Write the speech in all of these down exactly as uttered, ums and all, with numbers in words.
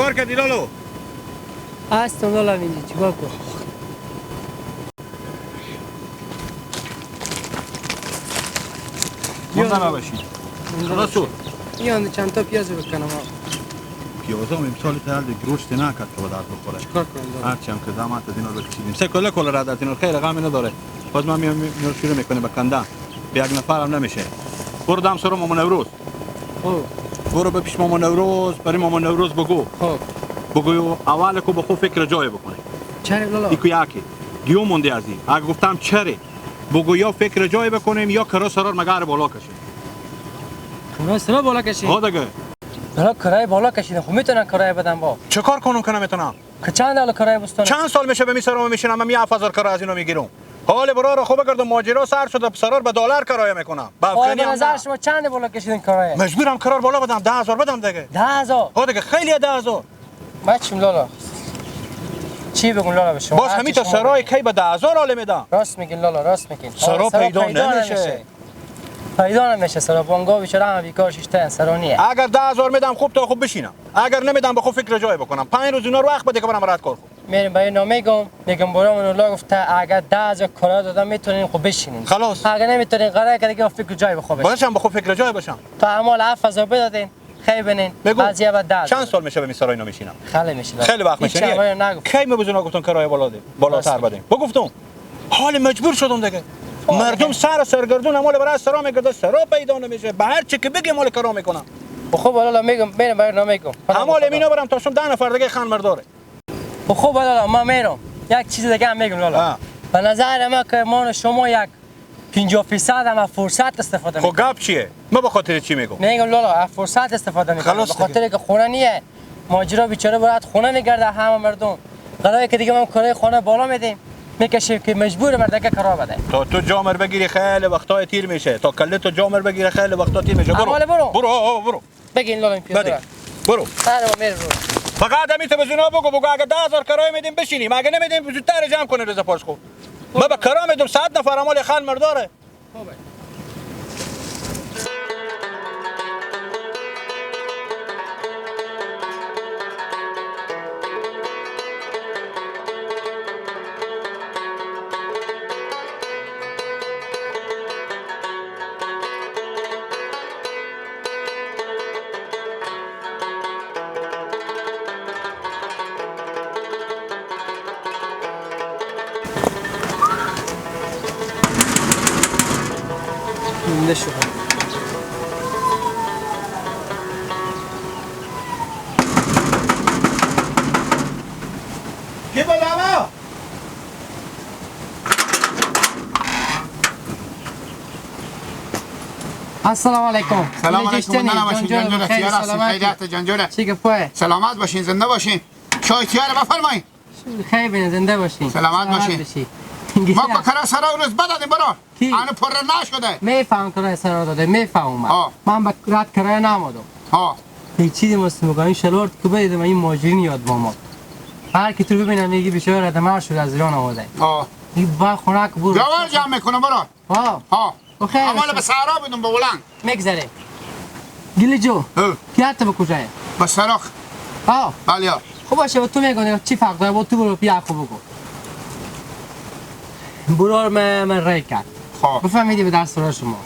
کار کردی لالو؟ هستم لالا، اینجا چیکار کنم؟ مونده نباشی. مونده خلاص شد. نباشی. یه اون چند تا پیاز بکنم آقا. پیاز هم امسال تا حال گروشت نکرد که به درد بخوره. چیکار کنم دادا؟ هرچی هم که زحمت از اینا بکشیدیم. سه کله کله رد از اینا خیلی غمی نداره. باز من میام، میام شروع می‌کنه به کندن. به یک نفر هم نمیشه. برو دم سر ماما نوروز. خب. برو به پیش ماما نوروز، برای ماما نوروز بگو. خب. بگو اول کو به خود فکر جای بکنه. چرا لالا؟ ایکو یکی. دیو مونده ازی. اگه گفتم چره؟ بگو یا فکر جای بکنیم یا کرا سرار مگر بالا کشیم. کرا سرار بالا کشیم؟ ها دیگه. لالا کرای بالا کشیدن، خب می‌تونن کرای بدن با. چه کار کنم که نمی‌تونم؟ که چند حالا کرای بستانه؟ چند سال می‌شه به می سرا می‌شینم، من می هفت هزار کرا از اینا می‌گیرم. حال برا را خوب بگردم، ماجرا سر شده، سرار به دلار کرایه می‌کنم. به خب، افغانی به هم نظر نه. شما چند بالا کشیدین کرایه؟ مجبورم کرار بالا بدم، ده هزار بدم دیگه. ده هزار؟ ها دیگه، خیلی ده هزار. بچم لالا. چی بگم لالا به شما؟ باز هر همین چی تا شما سرای بگید. کی به ده هزار حال می‌دم؟ راست میگین لالا، راست میگین. سرا آره، سرا پیدا پیدا نمیشه. نمیشه. پیدا نمیشه سرا. بانگا بیچاره همه بیکار شیشته سرا نیه. اگر ده هزار می‌دم خوب تا خوب بشینم. اگر نمی‌دم به خود فکر جای بکنم. پنج روز اینا رو وقت بده که برم رد کار کنم. می‌ریم برای اینا می‌گم، می‌گم برام اونو لا گفته اگر ده هزار کرایه دادم می‌تونین خب بشینین. خلاص. اگر نمی‌تونین قراره که دیگه فکر جای به خود بشین. باشم به خود فکر جای باشم. تا اعمال هفت هزار بدادین، خیلی بنین. بگو. بعضی بعد ده هزار. چند سال می‌شه به می سرا اینا می‌شینم؟ خیلی می‌شه. خیلی وقت هیچ می‌شه. چند بار نگفت. کی می بزرگا گفتن کرایه بالا ده، بالاتر راست بدین؟ بگفتم. حال مجبور شدم دیگه. خب، مردم دیگه. سر سرگردون اعمال برای سرا می‌گرده، سرا پیدا نمیشه. به هر چی که بگی مال کرا می‌کنم. خب، حالا می‌گم، می‌رم برای اینا می‌گم. اعمال می‌نا برم تا شم ده نفر دیگه خان مرداره. خب لالا، ما می‌رم. یک چیز دیگه هم می‌گم لالا. ها. به نظر ما که ما و شما یک پنجاه فیصد هم از فرصت استفاده خب می‌کنیم. گپ چیه؟ ما به خاطر چی می‌گم؟ می‌گم لالا، از فرصت استفاده می‌کنیم. خلاص به دیگه. خاطر که خونه نیه. ماجرا بیچاره باید خونه می‌گرده همه مردم. قراره که دیگه ما کرایه خونه بالا می‌دیم. می‌کشیم که مجبور مردکه کرا بده. تا تو جامر بگیری خیلی وقتای تیر می‌شه. تا کله تو جامر بگیره خیلی وقتا تیر می‌شه. برو. اوله برو. برو، آه، آه، برو. بگین لالا این پیاده بده. را. برو. آره، ما می‌ریم برو. فقط همین تلویزیونا بگو، بگو اگه ده هزار کرایه می‌دیم بشینیم، اگه نمی‌دیم زودتر جمع کنه رضا پارس خو. ما به کرا می‌دیم، صد نفر امال خان مرداره. خوبه. السلام علیکم. سلام علیکم. جان جوڑ، جان جوڑ، خیریت، سلامت؟ خیریت، جان جوڑ. چی گپ؟ سلامت باشین، زنده باشین. چای تیار بفرمایین. خیلی بینه، زنده باشین. سلامت باشین. باشی. ما که کرا سرا روز بدادیم برار. کی؟ آنو پر نشده. می‌فهم کرا سرا داده، می‌فهم من. ها. من به رد کرا نمادم. ها. هیچ چیزی مست می‌کنم. این شلوار که بدیدم، این ماجرین یاد با ما. هر کی تو ببینه میگی بیچاره رد مر شده، از ایران آمده. ها. این با خونه که برو. جوار جمع می‌کنم برار. ها. ها. و خیر اول باشه. به صحرا بدون به ولنگ. مگذره. گیلجو. ها. پیاده به کجایه؟ به سراخ. ها. بله. خب باشه، با تو می‌گم چی فرق داره، با تو برو بیا خب بگو. برار من، من رای کرد. ها. بفهمیدی به دست را شما.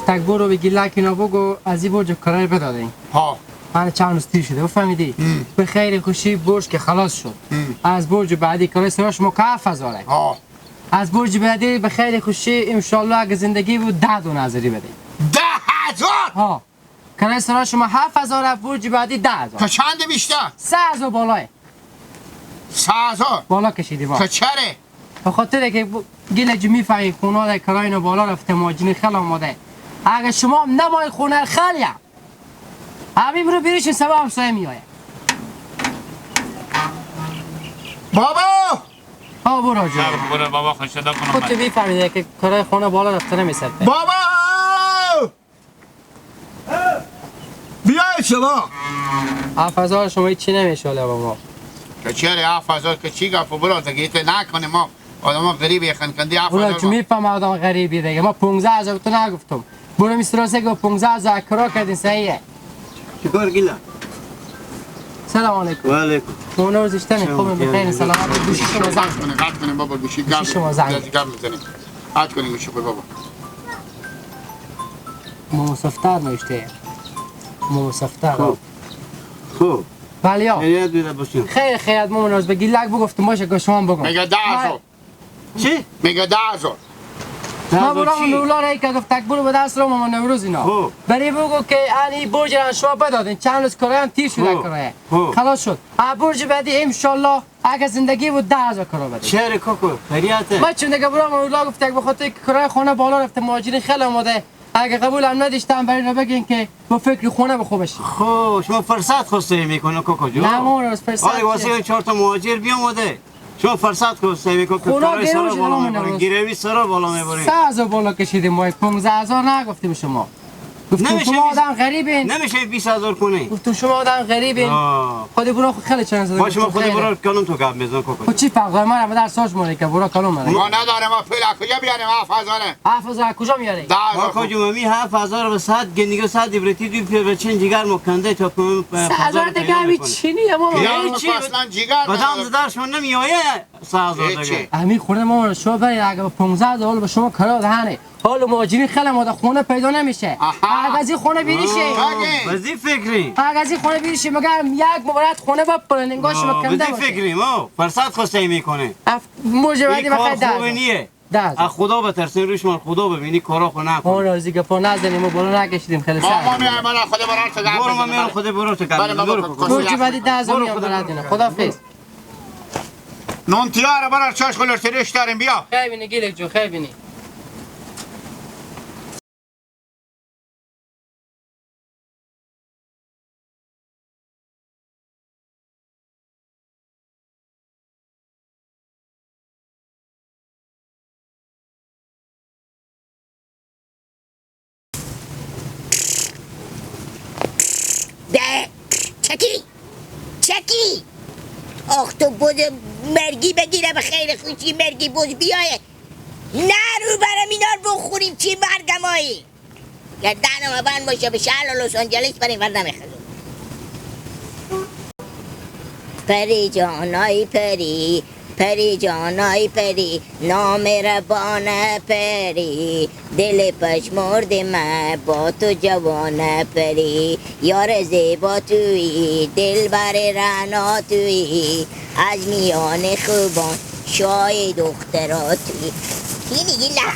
تک برو به گیلک اینا بگو، از این برج کرایه بدادین. ها. من چند روز تیر شده، بفهمیدی؟ هم. به خیر خوشی برج که خلاص شد. هم. از برج بعدی کرایه سرا شما که هفت هزاره. ها. از برج بعدی به خیر خوشی، انشالله اگه زندگی بود، ده دونه حاضری بده. ده هزار؟ ها. کرایه سرا شما هفت هزار، از برج بعدی ده هزار. تا چند بیشتر؟ سه هزار بالای. سه هزار؟ بالا کشیدی با. تا چره؟ به خاطر که ب-، گله جو می‌فهمی خونه ده کرایه اینو بالا رفته، ماجین خیلی آماده. اگه شما هم نمای خونه خالیه. همین برو بیریشین سبا همسایه میایه. بابا! ها، برو جا. نه، برو بابا، خود صدا کنم خود تو من. می‌فهمی که کارهای خانه بالا رفتنه می‌سر. بابا! بیا شما. هفت هزار شما هیچی نمیشه حالا بابا. که چیه ره هفت هزار که چی گپ برو دیگه، ایته نکنه ما. آدم غریبی خنکندی هفت هزار برو، چی ما. می‌فهمه آدم غریبی دیگه؟ ما پونزده هزار تو نگفتم. برو می سرا سه گو پونزده هزار کرا کردین، صحیحه؟ چیکار گیلا؟ سلام علیکم. و علیکم. مامو نوروز، چطوری؟ خوبین؟ بخیر، سلامت؟ گوشی شما زنگ. قطع کنیم بابا، گوشی گرم. گوشی شما زنگ. گوشی گرم می‌زنیم. قطع کنیم گوشی خود بابا. مامو سفتر نوشته. مامو سفتر. خب. خب. بله یا. خیریت بیده باشیم. خیر، خیریت مامو نوروز. به گیلک بگفتم باشه که شما بگم. میگه ده هزار. چی؟ میگه ده هزار. ده هزار ما برام چی؟ نولا رای که گفتک برو به دست رو ماما نوروز اینا. خب. بری بگو که انی برج را شما بدادین، چند روز کرایه هم تیر شده خب. کرایه. خب. خلاص شد. ا برج بعدی انشالله اگه زندگی بود ده هزار کرایه بده. شهر کوکو، خیریته. ما چون دیگه برام نولا گفتک به خاطر که کرایه خانه بالا رفته، مهاجرین خیلی آماده. اگه قبول هم نداشتم، برای اینا بگین که با فکر خونه به خوبش. خب، شما فرصت خواستگی می‌کنه کوکو جون؟ نه، ما از فرصت آره، واسه چیه؟ این چهار تا مهاجر بیامده. شما فرصت خواستگی می‌کنه که خدا کارای سرا گروش بالا رو می‌برین، نمی‌رسه. گروی سرا بالا می‌برین. سه هزار بالا کشیدیم ما، پونزده هزار نگفتیم شما. گفتم نمیشه شما بیست، آدم غریبین. نمیشه بیست هزار کنی. گفتم شما آدم غریبین. آه. خودی برو خود خیلی چند زده ما شما گفتم خودی خیره. برو کلم تو گپ می‌زن کوکو. خب چی فرق داره؟ من در ساز مونه که برو کلم مونه. ما ندارم، ما پول از کجا بیاریم؟ هفت هزاره. هفت هزار از کجا میاری؟ ده هزار. ما کجا، ما می هفت هزار به صد گندگی، صد عبرتی دوی پی به چین جگر مکنده تا کنم. سه هزار دیگه همی چینی ما. یا هیچی. اصلاً جگر بدم نداره. درشون نمیایه. سه هزار دیگه. هیچی. امی خورده ما شو بری اگه به پونزده هزار به شما کرا دهنه. حال مهاجرین خیلی ما در خونه پیدا نمیشه. آها. اگه از این خونه بیریشه. آه، بزی فکری. اگه از این خونه بیریشه، مگه یک مبارک خونه بپرن، انگار شما آه، کنده بزی باشه. فکری، ما فرصت خواستگی می‌کنه. اف-، موجه این بعدی کار بخیر خوبی درد. نیه. ده هزار. از خدا بترسین، روش من خدا ببینی، کارا خو نکن. ما راضی گپا نزنیم و بالا نکشیدیم، خیلی ما، سخت. ما میایم، من خود برار تو گپ برو، من می‌زنم. میرم خود برار تو گپ بله، می‌زنم. بابا، برو، کسی برو. برو، برو، برو، برو، خدا برو. حافظ. نون تیار، برار چاش خلر سرش داریم، بیا. خیلی بینی، گیلک جو، خیلی بینی. ده. چکی؟ چکی؟ آخ تو بود مرگی بگیره به خیر خوشی مرگی بود بیایه. نه رو برم اینا رو بخوریم چی مرگمایی؟ گردن ما بند باشه، به شهر لس آنجلس بریم، ور نمیخواد. پری جان آی پری، پری جان آی پری، نامه‌ربان پری، دل پژمرده من با تو جوان پری، یار زیبا تویی، دلبر رعنا تویی، از میان خوبان شاه دخترا تویی. کی می‌گی لک؟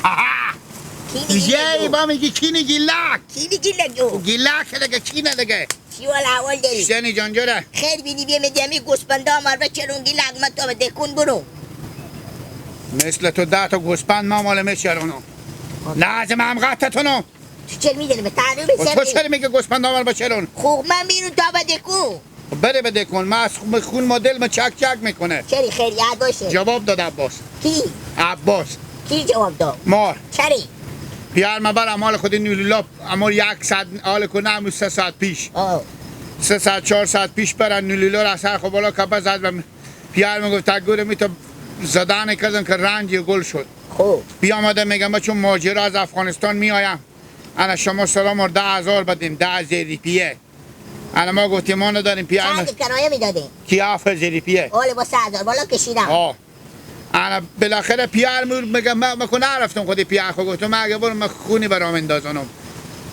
کی می‌گی لک؟ با می‌گی کی می‌گی لک؟ کی می‌گی لک جو؟ گیلک دیگه، کی نه دیگه؟ چی والا اول داری؟ شنی جان جوره. خیر بینی بیه می دیمی گوسپندا مر بچرون گیلک من تو به دکون برو. مثل تو ده تا گوسپند ما مال میچرونو. نه از من هم قطع تونو. تو چرا می‌دونی به تعلیم و تو سر چرا می‌گی گوسپندا مر بچرون؟ خوب من بیرون تا به دکون. بره بده کن، من از خون، خون ما دل ما چک چک می‌کنه. چری خیر، یاد باشه. جواب داد عباس. کی؟ عباس. کی جواب داد؟ مار. چری؟ پیار ما بر اعمال خود نورالله، اما یک ساعت حال کنه، همون سه ساعت پیش. آه. سه ساعت، چهار ساعت پیش برن نورالله را سر خو بالا کپه زد و پیار می‌گفت: «تک گوره می تو زدن کردن که رنج گل شد.» خوب. پیامده می‌گم: «من چون مهاجر از افغانستان می‌آیم، انا شما سلام اور ده هزار بدیم، ده هزار روپیه.» انا ما گفتیم ما نداریم، پیار چند کرایه می‌دادیم؟ کی هفت هزار روپیه. حالا با سه هزار بالا کشیدم. آه. انا بالاخره پیار مور میگه: «من، من کو نرفتم خودی پیار خو گفتم، من اگه برم من خونی برام اندازانم.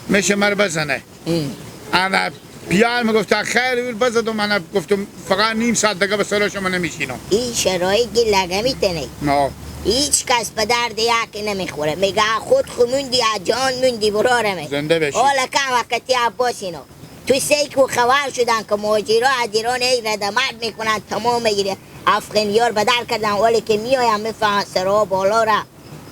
میشه مر بزنه.» ام. انا پیار میگفت: «خیر، بزدم.» انا گفتم: «فقط نیم ساعت دیگه به سر شما نمیشینم.» این شرایط گی لگه می‌تنه. آه. هیچ کس به درد یکی نمیخوره. میگه: «خود خو موندی، از جان موندی، برارمه.» زنده بشی. حالا که وقتی عباس اینا. تو سی کو خبر شدن که مهاجرا از ایران ای رد مرد می‌کنن، تمام ای افغانی‌ها رو به در کردن، حالی که می‌آین می‌فهمن سرا بالا را،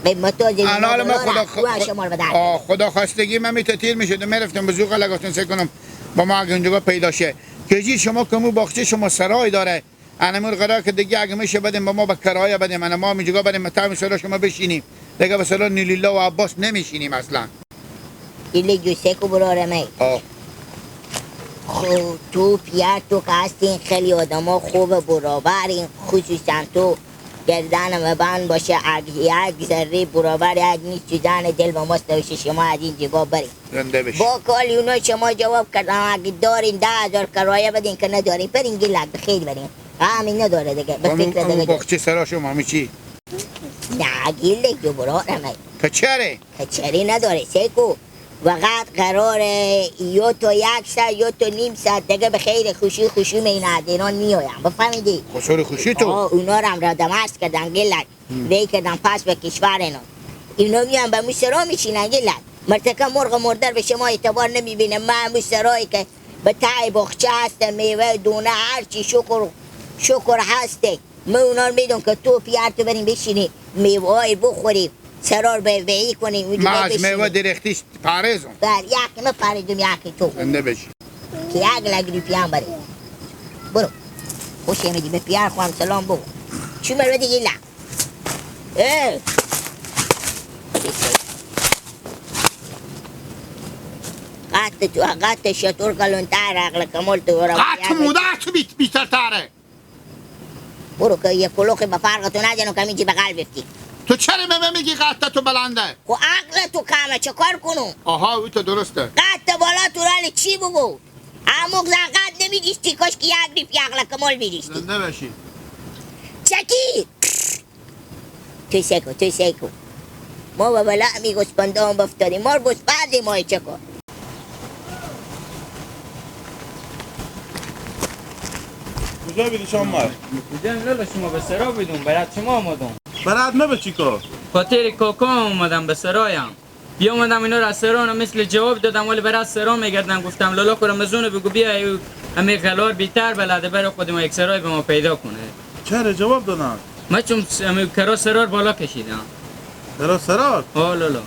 قیمتا زمین انال ما بالا را، خدا خ-، او خ-، شما رو به در آه، کردن. خدا خواستگی من می‌تو تیر می‌شد، می‌رفتم به زوغ لگاتون سه کنم با ما اگه اونجا پیدا شه. که جی شما کمو باغچه شما سرای داره، انمور قرار که دیگه اگه می‌شه بدیم به ما به کرایه بدیم، انا ما هم اینجا بریم مطمئن سرا شما بشینیم، دیگه به سرا نیلیلا و عباس نمیشینیم اصلاً. ایله جو سه کو برارمه. آه. خو تو پیار تو که هستین خیلی آدما خوب برابرین، خصوصاً تو گردنم بند باشه، اگه یک ذره برابر یک نیست، جان دل با ماست باشه، شما از این جگا برید. زنده باشی. با کالی اونا شما جواب کردم، اگه دارین ده هزار کرایه بدین، که ندارین برین گیلک، بخیر برین. همین نداره دیگه، به همون، فکر همون دیگه. باغچه سرا شما همی چی؟ نه، گیلک جو برارمه. که چره؟ که چره نداره، سیکو. فقط قراره یا تا یک ساعت یا تا نیم ساعت دیگه به خیر خوشی خوشی مینه دیران میایم، بفهمیدی؟ خسور خوشی تو؟ آه، اونا رو هم رادم هست کردن گلک. هم. وی کردن پس به کشور اینا. اینا میان به مو سرا میشینن گلک. مرتکه مرغ مردر به شما اعتبار نمیبینه. من مو سرایی که به تای باغچه هست، میوه دونه، هر چی شکر، شکر هسته. من اونا رو می‌دونم که تو پیار تو بریم بشینی، میوه‌های بخوریم، سرار به وعی کنیم، اونجا ما از بشینیم. میوه درختیش پرهیزم. بر یکی من پرهیزم، یکی تو. زنده بشی. که یک لک روپیه هم بری. برو. خوش آمدی، به پیار خواهم سلام بگو. چی مرو دیگه لا؟ اه. قد تو، قد شطور کلون تر، عقل کمال تو برو. قد تو مودر تو بیت-، بیتر تره. برو که یه کلوخی به فرق تو نزنم که همینجی بغل بفتی. تو چرا به من میگی قد تو بلنده؟ خو عقل تو کمه، چه کار کنم؟ آها، او تو درسته. قد بالا تو را چی بگو؟ عموق زن قد نمی‌گیشتی، کاش که یک ریپ عقل کمال بی‌گیشتی. زنده باشی. چکی؟ تو سیکو، تو سیکو. ما و بلا می گوسپندان بفتادیم، ما رو گوسپندی ما چکو. کجا بیدی شما مر؟ کجا لالا، شما به سرا بیدون، برات شما آمدون. برات مه به چی کار؟ خاطر کاکا آمدم به سرایم. بیامدم اینا را سران مثل جواب دادم، ولی برای سرا می‌گردن. گفتم لالا خو رمضان بگو بیا، او همه غلار بیتر بلده، برای خود ما یک سرای به ما پیدا کنه. چرا جواب دادن؟ ما چون س-، همه کرا سرار بالا کشیدم. کرا سرار؟ آه لالا.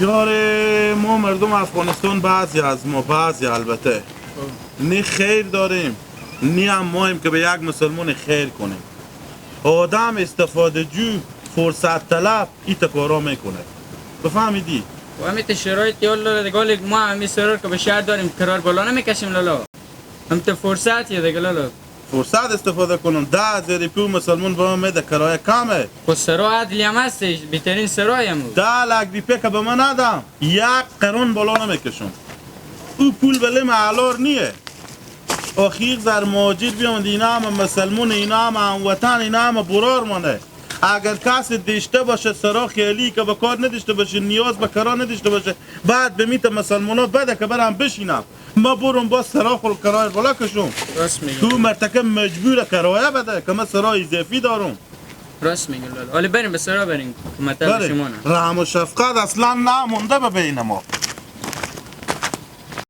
یاره، ما مردم افغانستان، بعضی از ما، بعضی البته، نی خیر داریم، نی هم مایم که به یک مسلمان خیر کنیم. آدم استفاده جو، فرصت طلب، ای تا کارا می‌کنه. بفهمیدی؟ و همین ته شرایط یه لالا دیگه، ولی ما همین سرار که به شهر داریم، کرار بالا نمی‌کشیم لالا. هم ته فرصت یه دیگه لالا. فرصت استفاده کنم. ده هزار روپیه مسلمان به من می‌ده، کرایه کمه. خو سرا عدلی هم هستش، بهترین سرای هم بود. ده لک روپیه که به من ندم، یک قرون بالا نمی‌کشم. او پول بله معلار نیه. آخی یک ذر مهاجر بیامد، اینا همه مسلمون، اینا همه هموطن، اینا همه برار مانه. اگر کس داشته باشه، سرا خیلی که به کار نداشته باشه، نیاز به کرا نداشته باشه، بعد به میت مسلمونا بده که برم بشینم. ما برم با سرا خل کرایه بالا کشم. راست میگی. تو مرتکه مجبور کرایه بده که من سرا اضافی دارم. راست میگی لالا. حالی بریم به سرا بریم. کمتر بله. شما نه. رحم و شفقت اصلاً نمونده به بین ما.